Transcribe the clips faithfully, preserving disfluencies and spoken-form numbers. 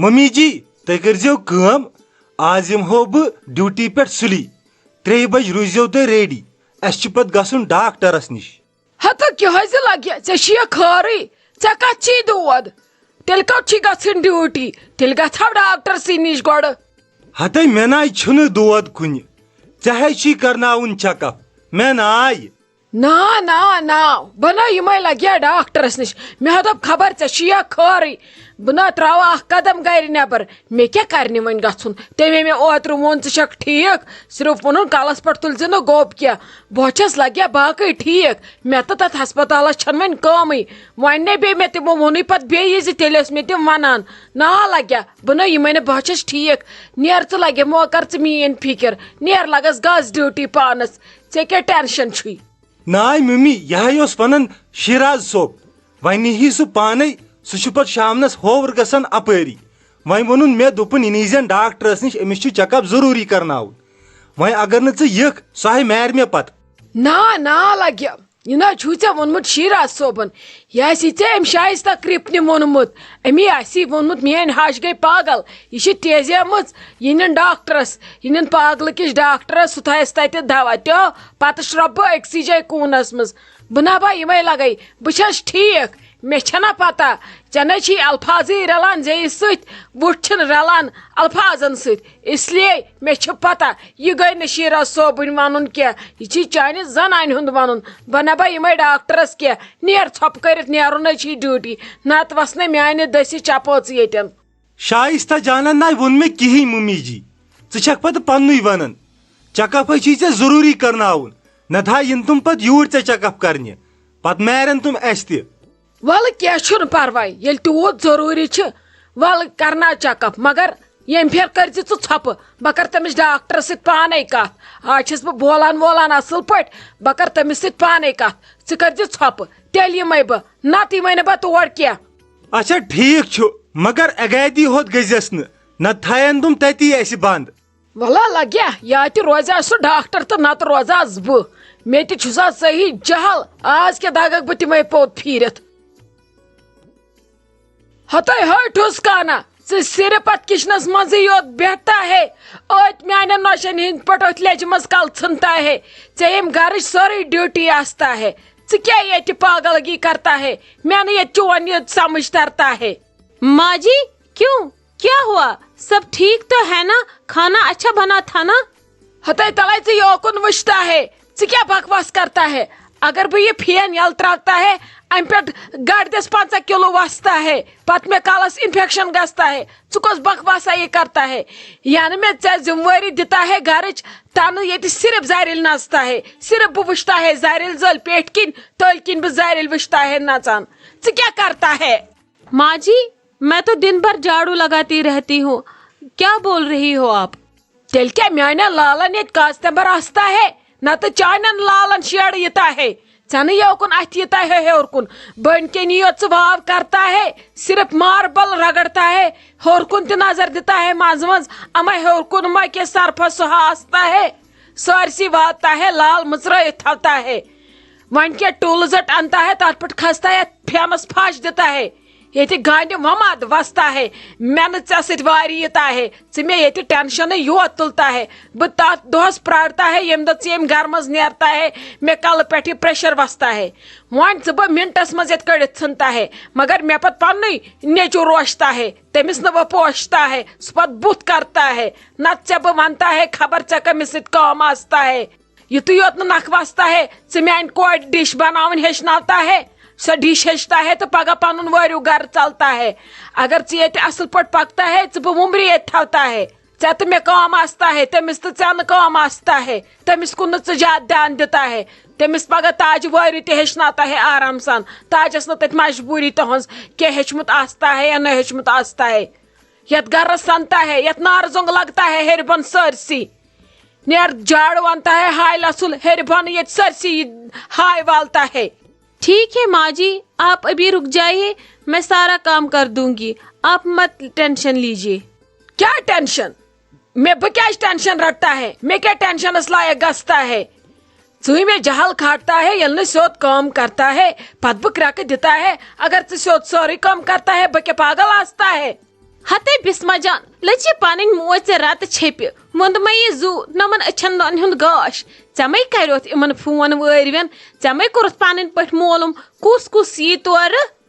Mummy جی، تُہۍ کٔرزیو کٲم، آز یِمہو بہٕ ڈیوٹی پٮ۪ٹھ سُلی۔ ترٛیٚیہِ بجہِ روٗززیو تُہۍ ریڈی، اَسہِ چھُ پتہٕ گژھُن ڈاکٹرس نِش۔ ہتہٕ کیٛاہ حظ لگہِ؟ ژےٚ چھُے خٲرٕے، ژےٚ کتھ چھُے دود؟ تیٚلہِ کوٚت چھُے گژھٕنۍ ڈیوٹی؟ تیٚلہِ گژھو ڈاکٹرسٕے نِش گۄڈٕ۔ ہتے مےٚ ناے چھُنہٕ دود کُنہِ، ژےٚ ہے چھُے کرناوُن چیک اپ، مےٚ ناے۔ نا نا نا، بہٕ نہ یِمے لگیا ڈاکٹرس نِش۔ مےٚ ہا دوٚپ خبر ژےٚ چھُیا خٲرٕے، بہٕ نہ تراوٕ اکھ قدم گرِ نٮ۪بر۔ مےٚ کیٛاہ کرنہِ وۄنۍ گژھُن؟ تٔمۍ مےٚ اوترٕ ووٚن ژٕ چھکھ ٹھیٖک، صرف ووٚنُن کلس پٮ۪ٹھ تُلۍ زِ نہٕ گوٚب کینٛہہ۔ بہٕ چھس لگیا باقٕے ٹھیٖک۔ مےٚ تہٕ تتھ ہسپتالس چھنہٕ وۄنۍ کٲمٕے۔ وۄنۍ نے بیٚیہِ مےٚ تِمو ووٚنُے پتہٕ بیٚیہِ زِ تیٚلہِ ٲسۍ مےٚ تِم ونان۔ نا لگیا، بہٕ نہ یِمے نہٕ، بہٕ چھس ٹھیٖک۔ نیر ژٕ لگیا، مہ کر ژٕ میٲنۍ فکر، نیر لگس گس ڈیوٹی پانس۔ ژےٚ کیٛاہ ٹینشن چھُے؟ ناے ممی، یہِ ہَے اوس وَنان شیراز صٲب، وۄنۍ یی سُہ پانے، سُہ چھُ پتہٕ شامنس ہووُر گژھان اپٲری۔ وۄنۍ ووٚنُن مےٚ، دوٚپُن، یہِ نیٖزٮ۪ن ڈاکٹرس نِش، أمِس چھُ چیک اپ ضروٗری کرناوُن۔ وۄنۍ اگر نہٕ ژٕ یِکھ، سُہ ہَے مارِ مےٚ پتہٕ۔ نا نا لگہِ، یہِ نہ چھُے ژےٚ ووٚنمُت شیراز صٲبن، یہِ آسی ژےٚ أمۍ شایستہ کرپنہِ ووٚنمُت۔ أمی آسی ووٚنمُت، میٲنۍ ہش گٔے پاگل، یہِ چھِ تیزیمٕژ، یہِ نِن ڈاکٹرس، یہِ نِن پاگلہٕ کِس ڈاکٹرس، سُہ تھایس تتہِ دوا تہِ، پتہٕ شرۄپہٕ بہٕ أکسٕے جایہِ کوٗنس منٛز۔ بہٕ نہ با یِمے لگے، بہٕ چھس ٹھیٖک، مےٚ چھنہ پتہ، ژےٚ نے چھی الفاظٕے رلان زیٚیہِ سۭتۍ، وُٹھ چھِنہٕ رلان الفاظن سۭتۍ۔ اس لیے مےٚ چھِ پتہ، یہِ گٔے نہٕ شیراز صٲبٕنۍ ونُن کینٛہہ، یہِ چھی چانہِ زنانہِ ہُنٛد ونُن۔ بہٕ نہ با یِمے ڈاکٹرس کینٛہہ، نیر ژھۄپہٕ کٔرِتھ نیرُن ہے چھی ڈیوٹی، نتہٕ وسنے میانہِ دٔسہِ چپٲژ ییٚتٮ۪ن۔ شایستہ جانن ناے ووٚن مےٚ کِہیٖنۍ مُمی جی، ژٕ چھکھ پتہٕ پننُے ونان۔ چیک اپ ہے چھی ژےٚ ضروٗری کرناوُن، نتہٕ ہا یِن تِم پتہٕ یوٗرۍ ژےٚ چیک اپ کرنہِ، پتہٕ مارن تِم اسہِ تہِ۔ ولہٕ کینٛہہ چھُنہٕ پرواے، ییٚلہِ تیوٗت ضروٗری چھُ، ولہٕ کرناو چیک اپ، مگر ییٚمہِ پھِرِ کٔرزِ ژٕ ژھۄپہٕ، بہٕ کرٕ تٔمِس ڈاکٹرس سۭتۍ پانے کتھ۔ آز چھَس بہٕ بولان وولان اصل پٲٹھۍ، بہٕ کرٕ تٔمِس سۭتۍ پانے کتھ، ژٕ کٔرزِ ژھۄپہٕ، تیٚلہِ یِمے بہٕ، نتہٕ یِمے نہٕ بہٕ تور کینٛہہ۔ اچھا ٹھیٖک چھُ، مگر اگادی ہوت گٔژھزٮ۪س نہٕ، نتہٕ تھاین تِم تتی اسہِ بند۔ ولا لگیا، یا تہِ روزِ سُہ ڈاکٹر تہٕ نتہٕ روزس بہٕ۔ مےٚ تہِ چھُ سا صحیح جہل، آز کیٛاہ دگکھ بہٕ تِمے پوٚت پھیٖرِتھ۔ ہتے ہے ٹھُس کانا، ژٕ صرف اتھ کچنس منٛزٕے یوت بیٹھتا ہے، أتھۍ میانٮ۪ن نۄشن ہٕنٛدۍ پٲٹھۍ أتھۍ لیٚجہِ منٛز کلہٕ ژھٕنتا ہے، ژےٚ ییٚمہِ گرٕچ سٲرٕے ڈیوٹی آستا ہے، ژٕ کیٛاہ ییٚتہِ پاگلگی کرتا ہے؟ مےٚ نہٕ ییٚتہِ چون یہِ سمجھ ترتا ہے۔ माँ जी, क्यों? क्या हुआ? सब ठीक तो है ना? खाना अच्छा बना था ना? ہتے تلے ژٕ یوکُن وٕچھتا ہے، ژٕ کیٛاہ بکواس کرتا ہے؟ اگر بہٕ یہِ پھین یلہٕ تراوتا ہے، امہِ پٮ۪ٹھ گڑ دِس پنٛژاہ کِلوٗ وستا ہے، پتہٕ مےٚ کلس انفیکشن گژھتا ہے، ژٕ کۄس بکواسا یہِ کرتا ہے؟ یعنی مےٚ ژےٚ ذمہٕ وٲری دِتا ہے گرٕچ، تنہٕ ییٚتہِ صرف زرِل نژتا ہے، صرف بہٕ وٕچھتا ہے زرِل زٲلۍ پیٹھۍ کِنۍ، تٔلۍ کِنۍ بہٕ زرِل وٕچھتا ہے نژان۔ ژٕ کیٛاہ کرتا ہے؟ माँ जी, मैं तो दिन भर झाड़ू लगाती रहती हूँ, क्या बोल रही हो आप? تیٚلہِ کیٛاہ میانٮ۪ن لالن ییٚتہِ کاژ تمبر آستا ہے، نتہٕ چانٮ۪ن لالن شیڑ یِتا ہے۔ ژےٚ نہٕ یوکُن اتھِ یِتا ہے ہیوٚر کُن، بٔنۍ کِنی یوت ژٕ واو کرتا ہے، صرف ماربل رگڑتا ہے، ہیوٚر کُن تہِ نظر دِتا ہے منٛزٕ منٛزٕ، اما ہیوٚر کُن ما کینٛہہ سرفس سُہ ہاستا ہے، سٲرسی واتتا ہے لال مٕژرٲیِتھ تھاوتا ہے۔ وۄنۍ کینٛہہ ٹولز اٹ انتا ہے، تتھ پٮ۪ٹھ کھستا ہے، پھینس پھش دِتا ہے۔ ییٚتہِ گانڈِ وۄماد وستا ہے، مےٚ نہٕ ژےٚ سۭتۍ واری یِتا ہے، ژٕ مےٚ ییٚتہِ ٹینشنٕے یوت تُلتا ہے۔ بہٕ تتھ دۄہس پرارتا ہے، ییٚمہِ دۄہ ژٕ ییٚمہِ گرٕ منٛز نیرتا ہے، مےٚ کلہٕ پٮ۪ٹھ یہِ پریشر وستا ہے۔ وۄنۍ ژٕ بہٕ منٹس منٛز ییٚتہِ کٔڑِتھ ژھٕنتا ہے، مگر مےٚ پتہٕ پننُے نیٚچو روشتا ہے، تٔمِس نہٕ بہٕ پوشتا ہے، سُہ پتہٕ بُتھ کرتا ہے، نتہٕ ژےٚ بہٕ ونتا ہے، خبر ژےٚ کٔمِس سۭتۍ کٲم آستا ہے۔ یُتُے یوت نہٕ نکھٕ وستا ہے، ژٕ میانہِ کورِ ڈِش بناوٕنۍ ہیٚچھناوتا ہے، سۄ ڈِش ہیٚچھتا ہے تہٕ پگاہ پنُن وٲرِو گرٕ ژلتا ہے۔ اگر ژٕ ییٚتہِ اصل پٲٹھۍ پکتا ہے، ژٕ بہٕ وُمبرِ ییٚتہِ تھاوتا ہے، ژےٚ تہٕ مےٚ کٲم آستا ہے، تٔمِس تہٕ ژےٚ نہٕ کٲم آستا ہے، تٔمِس کُن نہٕ ژٕ زیادٕ دیان دِتا ہے، تٔمِس پگاہ تاجہِ وٲرِو تہِ ہیٚچھناوتا ہے آرام سان، تاجس نہٕ تتہِ مجبوٗری تہنٛز کینٛہہ ہیٚچھمُت آستا ہے یا نہ ہیٚچھمُت آستا ہے۔ یتھ گرس سنتا ہے، یتھ نارٕ زوٚنگ لگتا ہے ہیٚرِ بۄن سٲرسٕے۔ نیر جاڑو انتا ہے ہاے لسُل ہیٚرِ بۄن ییٚتہِ سٲرسٕے ہاے والتا ہے۔ ठीक है माँ जी, आप अभी रुक जाइए, मैं सारा काम कर दूंगी, आप मत टेंशन लीजिए। کیٛاہ ٹینشن؟ مےٚ بہٕ کیٛازِ ٹینشن رٹتا ہے؟ مےٚ کیٛاہ ٹینشنس لایق گژھتا ہے؟ ژٕے مےٚ جہل کھاٹتا ہے، ییٚلہِ نہٕ سیوٚد کٲم کرتا ہے، پتہٕ بہٕ کرٛٮ۪کہٕ دِتا ہے۔ اگر ژٕ سیوٚد سٲرٕے کٲم کرتا ہے، بہٕ کیٛاہ پاگل آستا ہے؟ ہتے بسمہ جان، لٔج یہِ پنٕنۍ موج ژےٚ رتہٕ چھیٚپہِ۔ ووٚنمَے یہِ زُو نۄمن أچھن دۄن ہُنٛد گاش۔ ژےٚ مَے کریوتھ یِمن فون وٲرۍوٮ۪ن؟ ژےٚ مَے کوٚرُتھ پنٕنۍ پٲٹھۍ معلوم کُس کُس یی تورٕ؟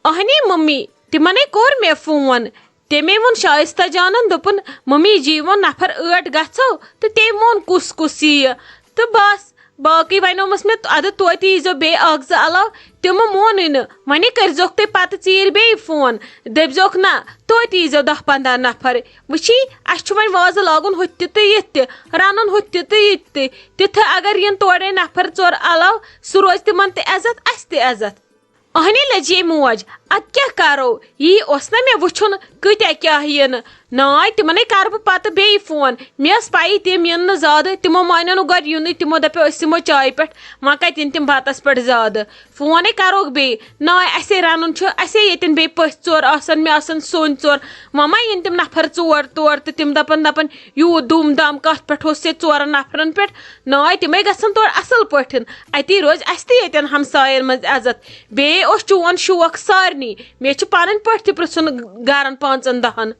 اہنی ممی، تِمنے کوٚر مےٚ فون۔ تٔمۍ ووٚن شائستہ جانن، دوٚپُن، "ممی جی ووٚن نفر ٲٹھ گژھو"، تہٕ تٔمۍ ووٚن کُس کُس یِیہِ۔ تہٕ بس، باقٕے ونیومس مےٚ، "ادٕ توتہِ ییٖزیو بیٚیہِ اکھ زٕ علاوٕ"۔ تِمہٕ مونُے نہٕ۔ وۄنۍ کٔرۍزیوکھ تُہۍ پتہٕ ژیٖرۍ بیٚیہِ فون، دٔپۍزیوکھ، "نہ، توتہِ ییٖزیو دَہ پنٛداہ نفر۔ وٕچھی، اسہِ چھُ وۄنۍ وازٕ لاگُن ہُتہِ تہِ تہٕ ییٚتہِ تہِ، رنُن ہُتہِ تہِ تہٕ ییٚتہِ تہِ۔ تِتھٕ اگر یِن تورے نفر ژور علاوٕ، سُہ روزِ تِمن تہِ عزت، اسہِ تہِ عزت۔" اہنی لٔج یے موج، ادٕ کیٛاہ کرو؟ یی اوس نہ مےٚ وٕچھُن کۭتیٛاہ کیٛاہ یِنہٕ۔ ناے، تِمنے کرٕ بہٕ پتہٕ بیٚیہِ فون۔ مےٚ ٲس پَیی تِم یِن نہٕ زیادٕ، تِمو مانیو نہٕ گۄڈٕ یُنٕے، تِمو دپیو أسۍ یِمو چایہِ پٮ۪ٹھ، وۄنۍ کتہِ یِن تِم بتس پٮ۪ٹھ زیادٕ۔ فونٕے کرہوکھ بیٚیہِ۔ ناے، اسے رنُن چھُ، اسے ییٚتٮ۪ن بیٚیہِ پٔژھۍ ژور آسن، مےٚ آسن سوٚنۍ ژور۔ وۄنۍ ما یِن تِم نفر ژور تور تہٕ تِم دپن، دپن، "یوٗت دوٗم دام کتھ پٮ۪ٹھ اوس ییٚتہِ ژورن نفرن پٮ۪ٹھ؟" ناے، تِمے گژھن تورٕ اصل پٲٹھۍ، اتی روزِ اسہِ تہِ ییٚتٮ۪ن ہمساین منٛز عزت۔ بیٚیہِ اوس چون شوق سارنٕے۔ مےٚ چھُ پنٕنۍ پٲٹھۍ تہِ پرژھُن گرن پانٛژن دہن۔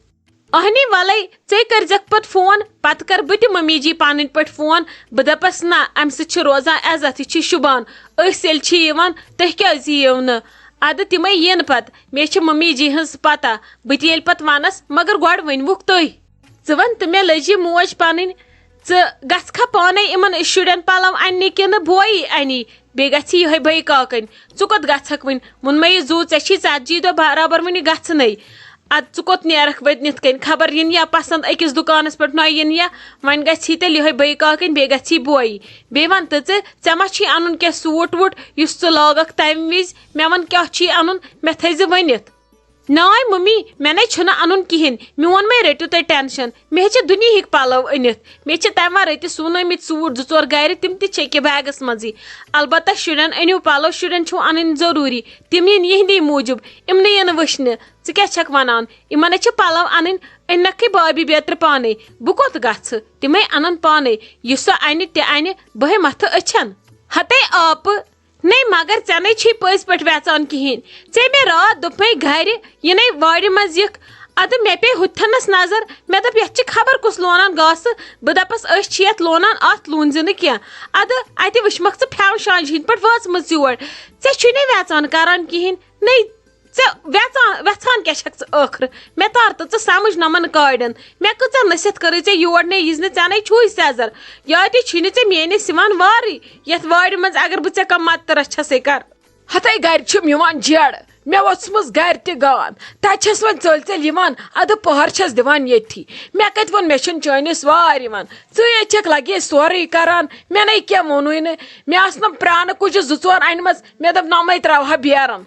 اہنی ولے، ژے کٔرزٮ۪کھ پتہٕ فون، پتہٕ کر بہٕ تہِ ممی جی پنٕنۍ پٲٹھۍ فون۔ بہٕ دپس، نہ، امہِ سۭتۍ چھُ روزان عزت، یہِ چھُ شوٗبان۔ أسۍ ییٚلہِ چھِ یِوان، تُہۍ کیازِ یِیِو نہٕ؟ ادٕ تِمے یِن پتہٕ، مےٚ چھِ ممی جی ہٕنٛز پتہ۔ بہٕ تہِ ییٚلہِ پتہٕ ونس، مگر گۄڈٕ ؤنۍوُکھ تُہۍ۔ ژٕ ون تہٕ، مےٚ لٔج یہِ موج پنٕنۍ، ژٕ گژھکھا پانے یِمن شُرٮ۪ن پلو اننہِ کِنہٕ بویی انی؟ بیٚیہِ گژھی یِہوٚے بٔے کاکٔنۍ۔ ژٕ کوٚت گژھکھ وٕنہِ؟ ووٚنمَے یہِ زُو، ژےٚ چھی ژتجی دۄہ برابر وٕنہِ گژھنَے۔ ادٕ ژٕ کوٚت نیرکھ وۄنۍ نِتھ کٔنۍ؟ خبر یِن یا پسند أکِس دُکانس پٮ۪ٹھ نہ یِن یا، وۄنۍ گژھی تیٚلہِ یِہوٚے بٔے کاکٔنۍ، بیٚیہِ گژھی بویی۔ بیٚیہِ وَن تہٕ ژٕ، ژےٚ ما چھی اَنُن کینٛہہ سوٗٹ ووٗٹ یُس ژٕ لاگکھ تَمہِ وِزِ؟ مےٚ وَن کیٛاہ چھی اَنُن، مےٚ تھٲیزِ ؤنِتھ۔ ناے ممی، مےٚ نے چھُنہٕ اَنُن کِہیٖنۍ، میون مَے رٔٹِو تُہۍ ٹٮ۪نشَن۔ مےٚ چھِ دُنیہٕکۍ پَلَو أنِتھ، مےٚ چھِ تَمہِ وَرٲے تہِ سُونٲومٕتۍ سوٗٹ زٕ ژور گَرِ، تِم تہِ چھِ أکیٛاہ بیگَس منٛزٕے۔ البتہ شُرٮ۪ن أنِو پَلَو، شُرٮ۪ن چھُو اَنٕنۍ ضروٗری، تِم یِن یِہِنٛدی موٗجوٗب، یِم نہٕ یِن وٕچھنہِ۔ ژٕ کیٛاہ چھَکھ وَنان؟ یِمَن ہے چھِ پَلَو اَنٕنۍ، أنۍنَکھٕے بھابھی بیترِ پانَے، بہٕ کوٚت گژھٕ؟ تِمَے اَنَن پانَے۔ یُس سۄ اَنہِ تہِ اَنہِ، بہٕ ہے مَتھٕ أچھَن۔ ہَتے آپہٕ، نے، مگر ژےٚ نے چھی پٔزۍ پٲٹھۍ ویژان کِہیٖنۍ۔ ژےٚ مےٚ راتھ دوٚپمَے گرِ، یہِ نے وارِ منٛز یِکھ۔ اَدٕ مےٚ پیٚیہِ ہُتھنَس نظر، مےٚ دوٚپ، یَتھ چھِ خبر کُس لونان گاسہٕ۔ بہٕ دَپَس، أسۍ چھِ یَتھ لونان، اَتھ لوٗنزِ نہٕ کینٛہہ۔ اَدٕ اَتہِ وٕچھمَکھ ژٕ پھٮ۪و شانٛجہِ ہِنٛدۍ پٲٹھۍ وٲژمٕژ یور۔ ژےٚ چھُے نے ویژان کران کِہیٖنۍ۔ نے، ژےٚ ویژان، ویژھان کیٛاہ چھَکھ ژٕ ٲخرٕ؟ مےٚ تار تہٕ ژٕ سمجھ نۄمَن کاڑٮ۪ن۔ مےٚ کۭژاہ نصیحت کٔرٕے ژےٚ یور نے یِژ نہٕ، ژےٚ نے چھُے سیزر۔ یا تہِ چھُے نہٕ ژےٚ میٲنِس یِوان وارٕے۔ یَتھ وارِ منٛز اگر بہٕ ژےٚ کانٛہہ مدتہٕ رَژھا چھَسے کر۔ ہتے گرِ چھُم یِوان جیڑ، مےٚ ووٚژھمٕژ گرِ تہِ گان۔ تَتہِ چھَس وۄنۍ ژٔلۍ ژٔلۍ یِوان، اَدٕ پۄہَر چھَس دِوان ییٚتھی۔ مےٚ کَتہِ ووٚن مےٚ چھُنہٕ چٲنِس وارِ یِوان؟ ژٕے ییٚتہِ چھَکھ لگے سورُے کران، مےٚ نے کینٛہہ ووٚنُے نہٕ۔ مےٚ آسہٕ نۄم پرٛانہٕ کُجہِ زٕ ژور اَنِمَژ، مےٚ دوٚپ نۄمَے ترٛاوہا بیرَن۔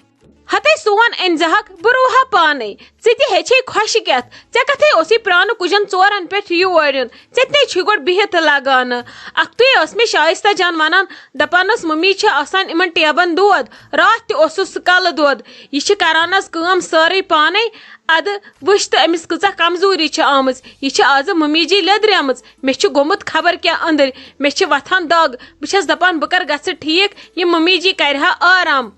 ہتے سون أنۍ زِ ہَکھ، بہٕ رُوہا پانَے۔ ژٕ تہِ ہیٚچھے خۄشِک یَتھ۔ ژےٚ کَتھَے اوسُے پرٛانہٕ کُجَن ژورَن پٮ۪ٹھ یور یُن؟ ژےٚ تہِ نے چھُے گۄڈٕ بِہِتھ تہِ لگان۔ اَکھتُے ٲس مےٚ شایستہ جان وَنان، دَپان ٲس، مٔمی چھِ آسان یِمَن ٹیبَن دود۔ راتھ تہِ اوسُس سُہ کَلہٕ دود۔ یہِ چھِ کَران آز کٲم سٲرٕے پانَے۔ اَدٕ وٕچھ تہٕ أمِس کۭژاہ کمزوٗری چھِ آمٕژ۔ یہِ چھِ آزٕ مٔمی جی لیٚدریمٕژ۔ مےٚ چھِ گوٚمُت خبر کیٛاہ أنٛدٕرۍ۔ مےٚ چھِ وۄتھان دَگ۔ بہٕ چھَس دَپان، بہٕ کَر گژھٕ ٹھیٖک، یہِ مٔمی جی کَرِ ہا آرام۔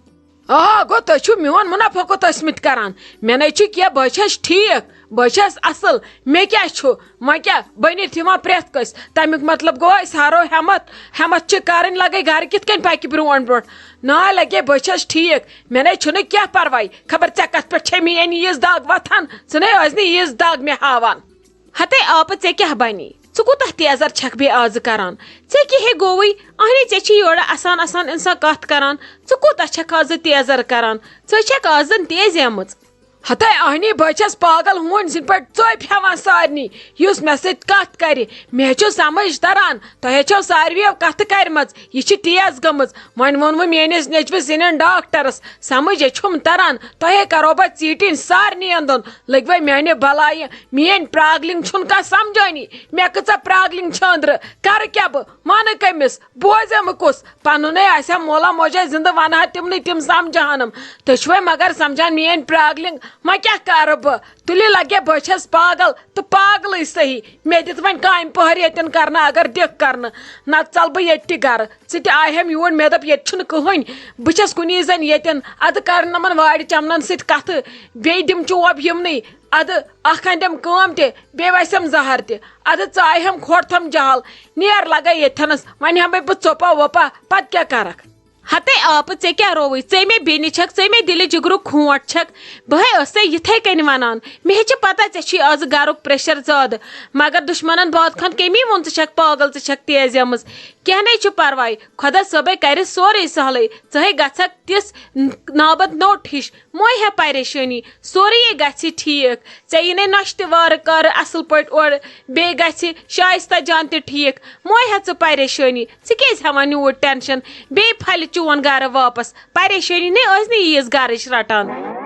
آ، گوٚو تُہۍ چھِو میون منافع کوٚت ٲسمٕتۍ کران؟ مےٚ نے چھُ کینٛہہ، بہٕ چھَس ٹھیٖک، بہٕ چھَس اصل، مےٚ کیٛاہ چھُ؟ وۄنۍ کیٛاہ بٔنِتھ یِوان پرٛٮ۪تھ کٲنٛسہِ؟ تَمیُک مطلب گوٚو أسۍ ہارو ہٮ۪متھ، ہٮ۪متھ چھِ کرٕنۍ، لگے گرٕ کِتھ کٔنۍ پکہِ برونٛٹھ برونٛٹھ؟ نا لگے، بہٕ چھَس ٹھیٖک، مےٚ نے چھُنہٕ کینٛہہ پرواے۔ خبر ژےٚ کتھ پٮ۪ٹھ چھے میٲنۍ ییٖژ دگ وۄتھان؟ ژٕ نے ٲسۍ نہٕ ییٖژ دگ مےٚ ہاوان۔ ہتے آپہٕ، ژےٚ کیٛاہ بنی؟ ژٕ کوٗتاہ تیزر چھکھ بیٚیہِ آزٕ کران؟ ژےٚ کیٛاہ ہے گوٚوُے؟ اہنی، ژےٚ چھی یورٕ اسان اسان انسان کتھ کران، ژٕ کوٗتاہ چھکھ آزٕ تیزر کران؟ ژٕ چھکھ آز زن تیزیمٕژ۔ ہتے اہنی، بہٕ چھَس پاگل ہوٗنۍ سٕنٛدۍ پٲٹھۍ ژوٚپۍ ہٮ۪وان سارنٕے، یُس مےٚ سۭتۍ کتھ کرِ۔ مےٚ چھُ سمجھ تران، تۄہے چھو ساروِیو کتھٕ کرِمژ، یہِ چھِ تیز گٔمٕژ۔ وۄنۍ ووٚنوٕ میٲنِس نیٚچوِس یِنن ڈاکٹرس، سمجھ ہے چھُم تران، تۄہے کرو بہٕ ژیٖٹِنۍ سارنٕے اندُن۔ لٔگۍ وۄنۍ میانہِ بلایہِ، میٲنۍ پراگلِنگ چھُنہٕ کانٛہہ سمجھٲنی۔ مےٚ کۭژاہ پراگلِنگ چھِ أنٛدرٕ، کرٕ کیٛاہ بہٕ؟ ونہٕ کٔمِس؟ بوزے مہٕ کُس؟ پنُنے آسہِ ہا مولا موجا زِندٕ، ونہٕ ہا تِمنٕے، تِم سمجھہانم۔ تُہۍ چھِوے مگر سمجھان میٲنۍ پراگلِنگ؟ وۄنۍ کیٛاہ کرٕ بہٕ؟ تُلِو لگے بہٕ چھَس پاگل تہٕ پاگلٕے صحیح۔ مےٚ دِتھ وۄنۍ کامہِ پۄہر ییٚتٮ۪ن کرنہٕ، اگر دِکھ کرنہٕ، نتہٕ ژلہٕ بہٕ ییٚتہِ تہِ گرٕ۔ ژٕ تہِ آیہَم یور، مےٚ دوٚپ ییٚتہِ چھُنہٕ کٕہٕنۍ، بہٕ چھَس کُنی زٔنۍ ییٚتٮ۪ن۔ ادٕ کرٕ نہٕ یِمن وارِ چمنن سۭتۍ کتھٕ، بیٚیہِ دِمہٕ چوب یِمنٕے۔ ادٕ اکھ اندٮ۪م کٲم تہِ، بیٚیہِ وسٮ۪م زہر تہِ۔ ادٕ ژٕ آیہم کھۄڑ تھم جہل، نیر لگے ییٚتھنس، وۄنۍ ہٮ۪مے بہٕ ژوٚپا وۄپا، پتہٕ کیٛاہ کرکھ؟ ہتے آپہٕ، ژےٚ کیٛاہ رووُے؟ ژےٚ مےٚ بیٚنہِ چھکھ، ژےٚ مےٚ دِلہِ جگرُک کھونٹ چھکھ۔ بہٕ ہے ٲسے یِتھے کٔنۍ ونان، مےٚ ہے چھِ پتہ ژےٚ چھُے آزٕ گرُک پریشر زیادٕ، مگر دُشمنن باد خان کٔمی ووٚن ژٕ چھکھ پاگل، ژٕ چھکھ تیزیمٕژ۔ کینٛہہ نے چھُ پرواے، خۄدا صٲبے کرِ سورُے سہلٕے۔ ژٕ ہے گژھکھ تِژھ نابد نوٚٹ ہِش، مہ ہے پریشٲنی، سورُے یے گژھِ ٹھیٖک۔ ژےٚ یی نے نۄشہِ تہِ وارٕ کارٕ اصل پٲٹھۍ اورٕ، بیٚیہِ گژھِ شایستہ جان تہِ ٹھیٖک۔ مہ ہے ژٕ پریشٲنی، ژٕ کیازِ ہٮ۪وان یوٗت ٹینشن؟ بیٚیہِ پھلہِ چون گرٕ واپس، پریشٲنی نے ٲسۍ نہٕ ییٖژ گرٕچ رٹان۔